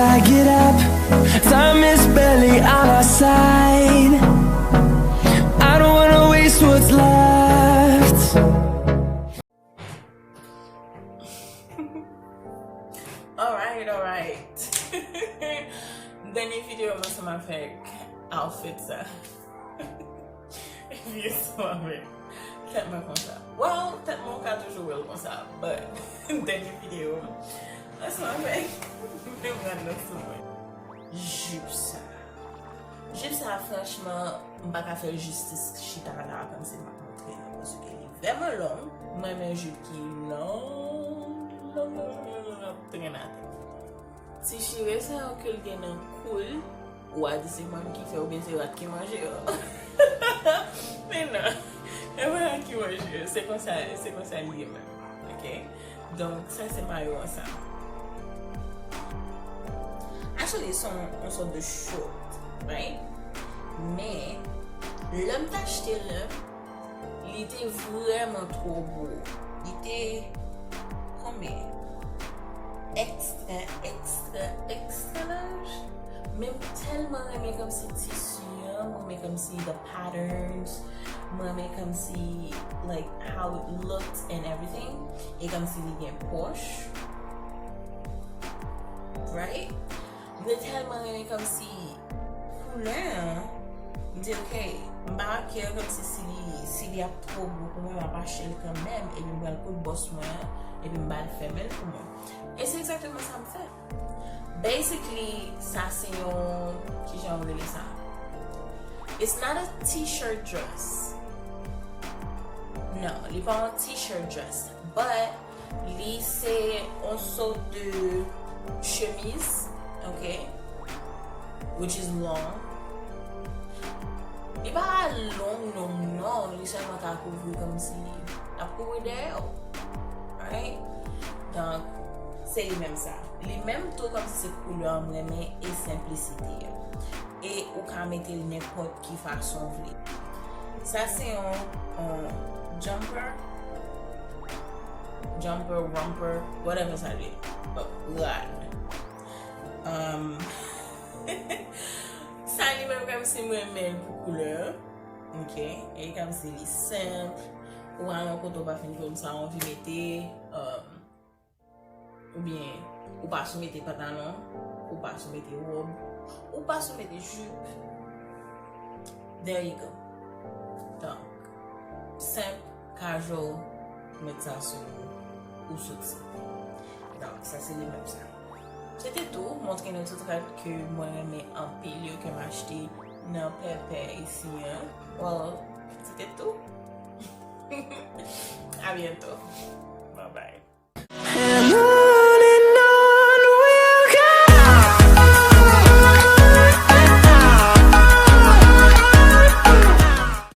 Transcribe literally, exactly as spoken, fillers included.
I get up, time is barely on our side. I don't wanna waste what's left. Alright, alright. Dènye videyo m ansanm avèk outfit sa. Videyo ansanm avèk tèt mwen konsa. Well, tèt mwen ou ka toujou wè l konsa, but dènye videyo ansanm avèk membràn nan sou mwen. Jip sa. Jip sa, franchman, m pa ka fè l jistis chita la kòmsi m ap montre nou, paske li vrèman long. Mwen renmen jip ki long, long, long, long, long, long, ap trennen atè. Ti chire sa yo ke l gen nan kou l, ou a di se mwen ki fè oubyen se rat ki manje yo. Men non, e pa rat ki manje yo, se konsa, se konsa l ye menm. Ok? Donk, sa se mayo an sa. Actually, se yon, yon sòt de short, right? Men, lè m t achte l, li te vrèman twò gwo. Li te, konbyen? Ekstra, ekstra, ekstra laj. Men m tèlman renmen kòmsi tisi an, m renmen kòmsi the patterns, m renmen kòmsi, like, how it looked and everything. E kòmsi li gen pòch. Right? M te tèlman renmen kòmsi koulè an. M di, ok, m pa care kòmsi si li, si li ap twò gwo pou mwen, m ap achte l kanmenm, epi m pral koud bòs mwen an, epi m ba l fèmen l pou mwen. E se egzakteman sa m fè. Basically, sa se yon, kijan yo rele sa? It's not a t-shirt dress. Non, li pa yon t-shirt dress. But li se yon sòt de chemiz, ok? Which is long. Li pa long, long, non. Li sèlman ka kouvri kòmsi, l ap kouvri dèyè w. Right? Donk, se li menm sa. Li menm tou kòmsi se koulè an m renmen e senplisite a. E ou ka mete l nenpòt ki fason w vle. Sa se yon, yon jumper, jumper, romper, whatever sa vle. Rad. Um, sa li menm kòmsi m renmen l pou koulè. Ok? E kòmsi li senp. Ou al yon kote ou pa fin konn sa w anvi mete. Um, oubyen ou pa sou mete pantalon, ou pa sou mete wòb, ou pa sou mete jip. There you go. Donk, senp, casual, met sa sou ou, ou soti. Donk, sa se li menm sa. Se te tou, montre nou tout rad ke mwen renmen anpil yo, ke m achte nan Pèpè isi an. Well, se te tou. À bientôt.